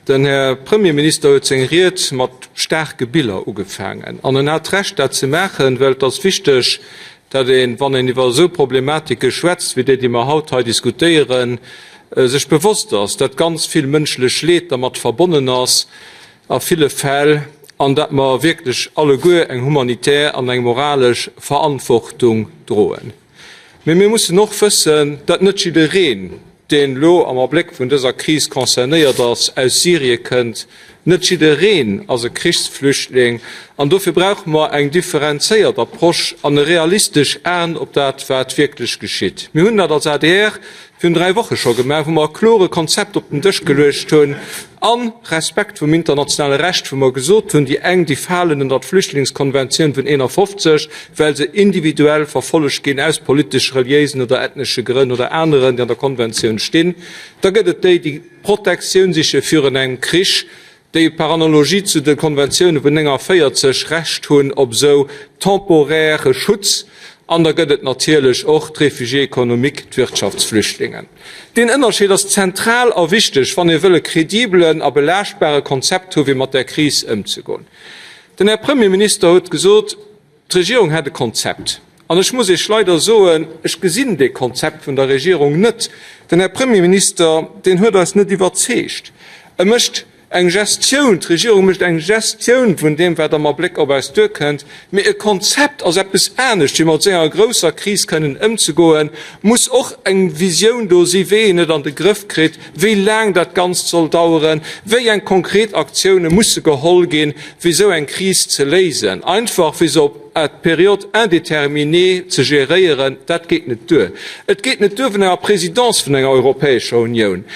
Den Här Premierminister huet seng Ried mat staarke Biller ugefaangen. An en hat Recht, dat ze maachen, well et ass wichteg, datt een, wann een iwwer esou Problematike schwätzt wéi déi, déi mer haut hei diskutéieren, sech bewosst ass, datt ganz vill mënschlech Leed dermat verbonnen ass a ville Fäll an datt mer wierklech alleguer eng humanitär an eng moralesch Verantwortung droen. Mee mir mussen och wëssen, datt net jiddereen, deen elo am Abléck vun dëser Kris concernéiert ass, aus Syrie kënnt. Net jiddereen ass e Krichsflüchtling. An dofir brauche mer eng differenzéiert Approche an e realistesch Aen op dat, wat wierklech geschitt. Mir hunn dat als adr virun 3 Woche scho gemaach, wou mer e klore Konzept op den Dësch geluecht hunn, a Respekt vum internationale Recht, wou mer gesot hunn, déi eng, déi falen ënner d'Flüchtlingskonventioun vun 51, well se individuell verfollegt ginn aus politesch, reliéisen oder ethnesche Grënn oder aneren, déi an der Konventioun stinn. Da gëtt et déi, déi Protektioun siche virun engem Krich, déi par analogie zu de Konventioune vun 49 Recht hunn op esou temporäre Schutz. An da gëtt et natierlech och d'Réfugiés économiques, d'Wirtschaftsflüchtlingen. Deen Ënnerscheed ass zentral a wichteg, wann ee wëll e kredibelen a belaaschtbare Konzept hu fir mat där Kris ëmzegoen. Den Här Premierminister huet gesot, D'Regierung hätt e Konzept. An ech muss Iech leider soen, ech gesinn dee Konzept vun der Regierung net. Den Här Premierminister, deen huet eis net iwwerzeegt. E mécht eng Gestioun, d'Regierung mécht eng Gestioun vun deem, wat am Abléck op eis duerkënnt. Mee e Konzept ass eppes anescht, fir mat esou enger grousser Kris kënnen ëmzegoen, muss och eng Visioun do si wéi een et an de Grëff kritt, wéi laang dat Ganzt soll daueren, wéi eng konkret Aktioune musse geholl ginn, fir esou eng Kris ze léisen. Einfach fir se op à période indéterminée ze geréieren, dat geet net duer. Et geet net duer vun enger Présidence vun enger Europäescher Unioun.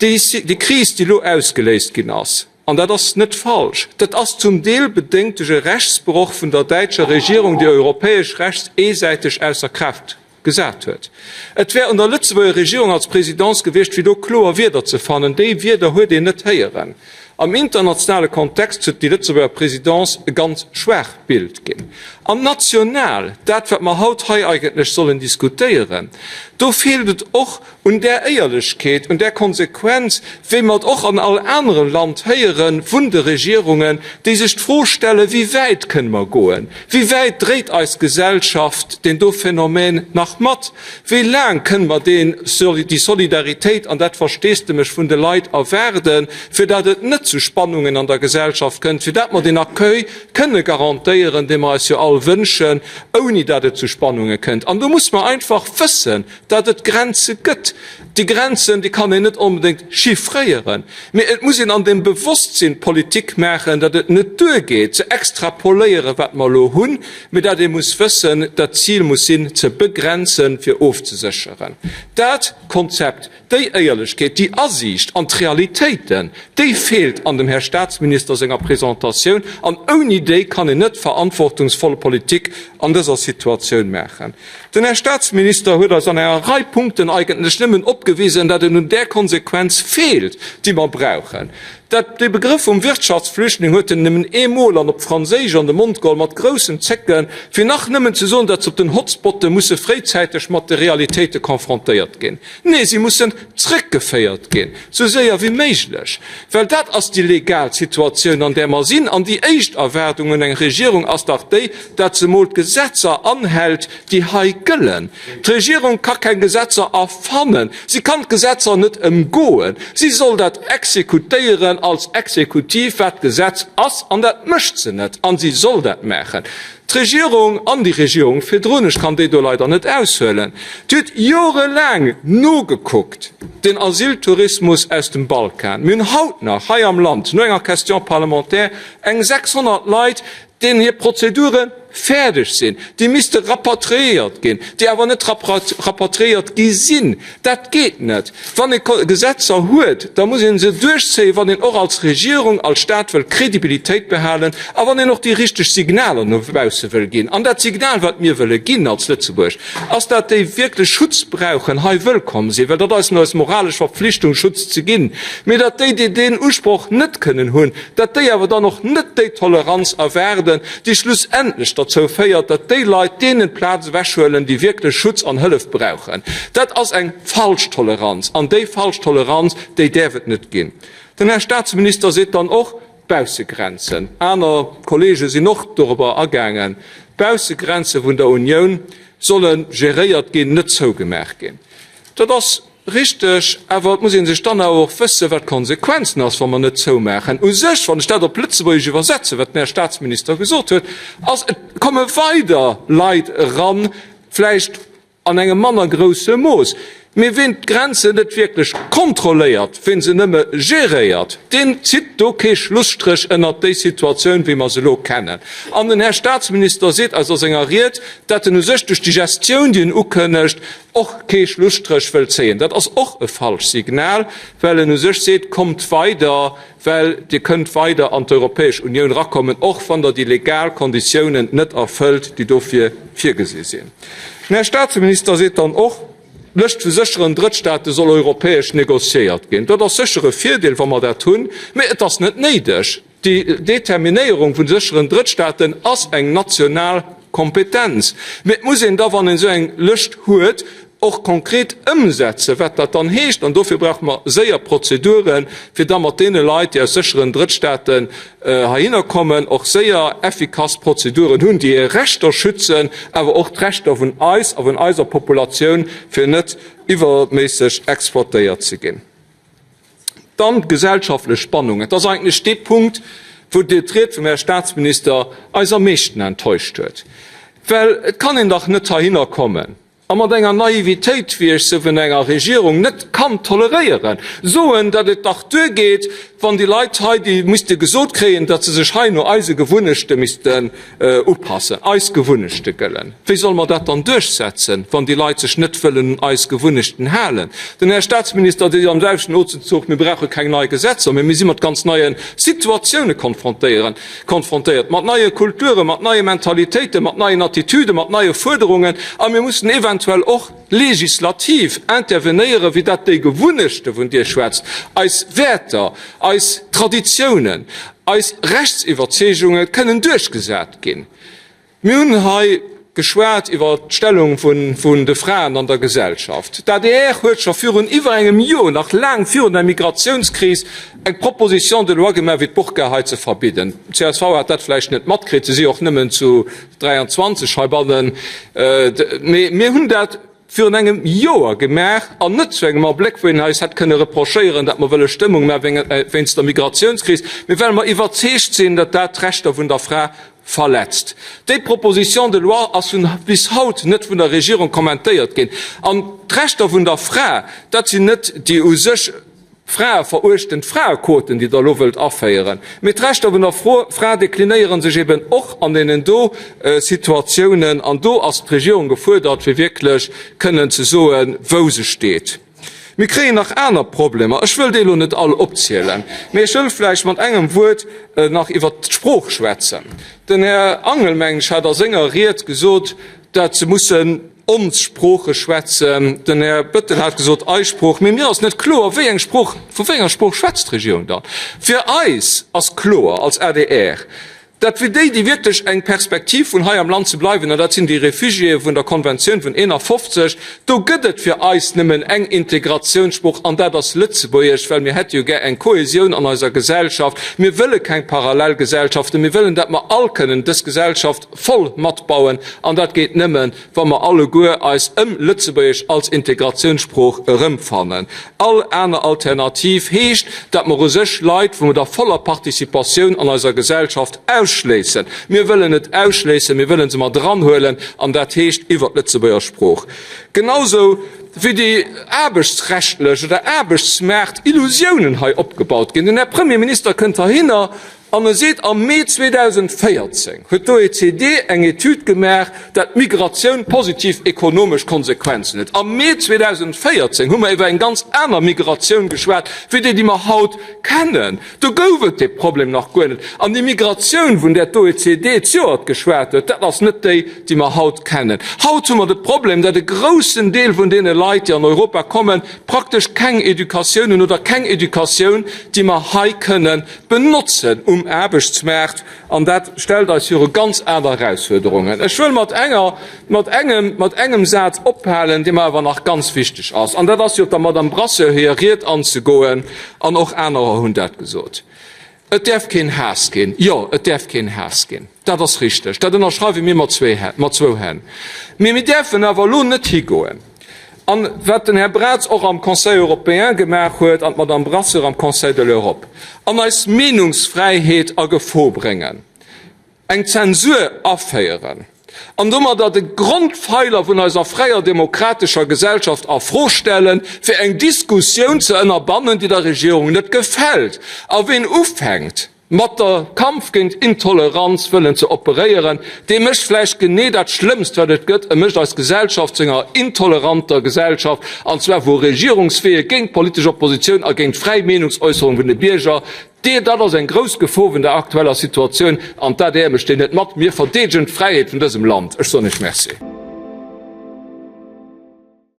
Déi Kris, déi elo ausgeléist ginn ass, an dat ass net falsch, dat ass zum Deel bedéngt duerch e Rechtsbroch vun der däitscher Regierung, déi europäesch Recht eesäiteg ausser Kraaft gesat huet. Et wär un der Lëtzebuerger Regierung als Présidence gewiescht, fir do kloer Wierder ze fannen. Déi Wierder huet een net héieren. Am internationale Kontext huet déi Lëtzebuerger Présidence e ganz schwaacht Bild ginn. An national, dat wat mer haut hei eigentlech sollen diskutéieren, do feelt et och un där Éierlechkeet, un där Konsequenz, wéi mer et och an all anerem Land héiere vun de Regierungen, déi sech d'Fro stellen, Wéi wäit kënne mer goen? Wéi wäit dréit eis Gesellschaft deen do Phänomen nach mat? Wéi laang kënne mer deen, déi Solidaritéit an dat Versteesdemech vun de Leit erwaarden, fir dat et net zu Spannungen an der Gesellschaft kënnt, fir dat mer deen Accueil kënne garantéieren, dee mer eis jo all wënschen, ouni dat et zu Spannunge kënnt? An do muss mer einfach wëssen, dat et Grenze gëtt. Déi Grenzen, déi kann een net onbedéngt chiffréieren, mee et muss een an dem Bewosstsinn Politik maachen, datt et net duergeet ze extrapoléieren, wat mer elo hunn, mee datt ee muss wëssen, datt d'Zil muss sinn, ze begrenzen, fir ofzesécheren. Dat Konzept, déi Éierlechkeet, déi Asiicht an d'Realitéiten, déi feelt an dem Här Statsminister senger Presentatioun, an ouni déi kann een net verantwortungsvoll Politik an dëser Situatioun maachen. Den Här Statsminister huet eis an enger Rei Punkten eigentlech nëmmen opgewisen, datt et un där Konsequenz feelt, déi mer brauchen. Dat, dee Begrëff vum Wirtschaftsflüchtling huet en nëmmen eemol an op Franséisch an de Mond geholl, mat groussem Zécken, fir nach nëmmen ze soen, datt se op den Hotspotte musse fréizäiteg mat de Realitéite confrontéiert ginn. Nee, si mussen zrëckgeféiert ginn, sou séier wéi méiglech, well dat ass déi legal Situatioun, an där mer sinn. An déi éischt Erwaardung un eng Regierung ass dach déi, dat se emol d'Gesetzer anhält, déi hei gëllen. D'Regierung ka keng Gesetzer erfannen, si kann d'Gesetzer net ëmgoen, si soll dat exekutéieren als Exekutiv, wat d'Gesetz ass, an dat mécht se net, a si soll dat maachen. D'Regierung an déi Regierung virdrun, ech kann déi do leider net aushuelen, déi huet jorelaang nogekuckt, den Asyltourismus aus dem Balkan. Mir hunn haut nach hei am Land, no enger Question parlementaire, eng 600 Leit, deenen hir Prozedure fäerdeg sinn, déi misste rapatriéiert ginn, déi awer net rapatriéiert gi sinn. Dat geet net. Wann ee Gesetzer huet, da muss ee se duerchzéien, wann een och als Regierung, als Stat wëll Kredibilitéit behalen a wann een och déi richteg Signaler no bausse wëll ginn. An dat Signal, wat mir wëlle ginn als Lëtzebuerg, ass, dat déi wierklech Schutz brauchen, hei wëllkomm sinn, well dat ass eis moralesch Verpflichtung, Schutz ze ginn, mee dat déi, déi deen Usproch net kënnen hunn, dat déi awer dann och net déi Toleranz erwaarden, déi schlussendlech derzou féiert, datt déi Leit deenen d'Plaz ewechhuelen, déi wierklech Schutz an Hëllef brauchen. Dat ass eng falsch Toleranz, an déi falsch Toleranz, déi däerf et net ginn. Den Här Statsminister seet dann och, d'Baussegrenzen, aner Kollege sinn och dorobber agaangen, d'Baussegrenze vun der Unioun solle geréiert ginn, net zougemaach ginn. Dat ass richteg, awer et muss ee sech dann awer och wëssen, wat d'Konsequenzen ass, wa mer net zoumaachen. U sech, wann ech dat op Lëtzebuergesch iwwersetzen, wat den Här Statsminister gesot huet, ass, et komme weider Leit eran, vläicht an engem manner grousse Mooss. Mee ween d'Grenzen net wierklech kontrolléiert, ween se nëmme geréiert, deen zitt do kee Schlusstréch ënnert déi Situatioun, wéi mer se elo kennen. An den Här Statsminister seet eis a senger Ried, dat en u sech duerch déi Gestioun, déi en ukënnegt, och kee Schlusstréch wëll zéien. Dat ass och e falscht Signal, well en u sech seet, Kommt weider, well Dir kënnt weider an d'Europäesch Unioun erakommen, och wann Der déi legal Konditiounen net erfëllt, déi dofir virgesi sinn. Den Här Statsminister seet dann och, D'Lëscht vu sécheren Drëttstaate soll europäesch négociéiert ginn. Dat ass sécher e Virdeel, wa mer dat hunn, mä et ass net néideg. Déi Determinéierung vu sécheren Drëttstaaten ass eng national Kompetenz. Mä et muss een da, wann een esou eng Lëscht huet, och konkret ëmsetzen, wat dat dann heescht. An dofir brauche mer séier Prozeduren, fir da mat deene Leit, déi aus sécheren Drëttstaaten heihinner kommen, och séier effikass Prozeduren hunn, déi hir Rechter schützen, awer och d'Rechter vun eis a vun eiser Populatioun, fir net iwwerméisseg exploitéiert ze ginn. Dann d'gesellschaftlech Spannungen. Et ass eigentlech dee Punkt, wou d'Ried vum Här Statsminister eis am meeschten enttäuscht huet. Well et kann een dach net heihinner kommen a mat enger Naivitéit, wéi ech se vun enger Regierung net kann toleréieren, soen, datt et dach duergeet, wann déi Leit hei, déi misste gesot kréien, datt se sech hei no eise Gewunnechte missten upassen. Eis Gewunnechte gëllen. Wéi solle mer dat dann duerchsetzen, wann déi Leit sech net wëllen un eis Gewunnechten halen? Den Här Statsminister seet am selwechten Otemzuch, mir brauche keng nei Gesetzer, mä mir si mat ganz neie Situatioune konfrontéieren, konfrontéiert, mat neie Kulturen, mat neie Mentalitéiten, mat neien Attitüden, mat neie Fuerderungen a mir mussen eventuell och legislativ intervenéieren, fir dat déi Gewunnechte vun Dir schwätzt, eis Wäerter, eis Traditiounen, eis Rechtsiwwerzeegunge kënnen duerchgesat ginn. Mir hunn hei geschwat iwwer d'Stellung vun de Fraen an der Gesellschaft. D'adr huet scho virun iwwer engem Joer, nach laang virun der Migratiounskris, eng Proposition de loi gemaach, fir d'Burka hei ze verbidden. D'CSV hat dat vläicht net matkritt, se si och nëmmen zu 23 heibannen, mee mir hunn dat virun engem Joer gemaach an net zu engem Abléck, wou een eis hätt kënne reprochéieren, datt mer wëlle Stëmmung maache wéinst der Migratiounskris, mee well mer iwwerzeegt sinn, datt dat d'Rechter vun der Fra verletzt. Déi Proposition de loi ass vun bis haut net vun der Regierung kommentéiert ginn. An d'Rechter vun der Fra, dat sinn net déi u sech fraeveruechtend Fraequoten, déi Der elo wëllt aféieren, mee d'Rechter vun der Fra deklinéiere sech eben och an deenen do Situatiounen. An do ass d'Regierung gefuerdert, fir wierklech kënnen ze soen, wou se steet. Mir kréien nach aner Problemer. Ech wëll déi elo net all opzielen, mee ech wëll vläicht mat engem Wuert nach iwwert d'Sprooch schwätzen. Den Här Angel, mengen ech, hat a senger Ried gesot, dat se mussen ons Sprooche schwätzen. Den Här Bettel hat gesot, eis Sprooch. Mee mir ass net kloer, wéi eng Sprooch, vu wéi enger Sprooch schwätzt d'Regierung dann? Fir eis ass kloer als adr, dat fir déi, déi wierklech eng Perspektiv hunn, hei am Land ze bleiwen, an dat sinn déi Réfugiéë vun der Konventioun vun 51, do gëtt et fir eis nëmmen eng Integratiounssprooch, an dat ass Lëtzebuergesch, well mir hätte jo gär eng Kohesioun an eiser Gesellschaft. Mir wëlle keng Parallelgesellschaften. Mir wëllen, dat mer all kënnen dës Gesellschaft voll matbauen, an dat geet nëmmen, wa mer alleguer eis ëm Lëtzebuergesch als Integratiounssprooch erëmfannen. All aner Alternativ heescht, dat mer u sech Leit vun der voller Participatioun an eiser Gesellschaft ausschléissen. Mir wëllen net ausschléissen, mir wëllen se mat eranhuelen, an dat heescht iwwer d'Lëtzebuerger Sprooch. Genausou wéi déi aarbechtsrechtlech oder Aarbechtsmaart-Illusiounen hei opgebaut ginn. Den Här Premierminister kënnt heihinner An e seet, am Mee 2014 huet d'OECD eng Etüd gemaach, dat d'Migratioun positiv ekonomesch Konsequenzen huet. Am Mee 2014 hu mer iwwer eng ganz aner Migratioun geschwat wéi déi, déi mer haut kennen. Do gouf et dee Problem nach guer net. An déi Migratioun, vun där d'OECD d'Joert geschwat huet, dat ass net déi, déi mer haut kennen. Haut hu mer de Problem, dat e groussen Deel vun deene Leit, déi an Europa kommen, praktesch keng Educatioun hunn oder keng Educatioun, déi mer hei kënnen benotzen um. um Aarbechtsmaart. An dat stellt eis viru ganz aner Erausfuerderungen. Ech wëll mat enger, mat engem, mat engem Saz ophalen, dee mer awer nach ganz wichteg ass, an dat ass jo op der Madame Brasseur hir Ried anzegoen, an och anerer hunn dat gesot, Et däerf keen Haass ginn. Jo, et däerf keen Haass ginn, dat ass richteg, dat ënnerschreiwe mir mat zwee Hänn, mat zwou Hänn. Mee mir däerfen awer elo net higoen an, wat den Här Braz och am Conseil européen gemaach huet an d'Madame Brasseur am Conseil de l'Europe, an eis Meenungsfräiheet a Gefor bréngen, eng Zensur aféieren an domadder de Grondpfeiler vun eiser fräier demokratescher Gesellschaft a Fro stellen, fir eng Diskussioun ze ënnerbannen, déi der Regierung net gefält. A ween ufänkt, mat der Kampf géint Intoleranz wëllen ze operéieren, dee mécht vläicht genee dat Schlëmmst, wat et gëtt, e mécht eis Gesellschaft zu enger intoleranter Gesellschaft, an zwar wou Regierungsweeë géint d'politesch Oppositioun a géint d'fräi Meenungsäusserung vun de Bierger, dee, dat ass eng grouss Gefor vun der aktueller Situatioun, an d'ADR mécht déi net mat. Mir verdeedegen d'Fräiheet vun dësem Land. Ech soen Iech Merci.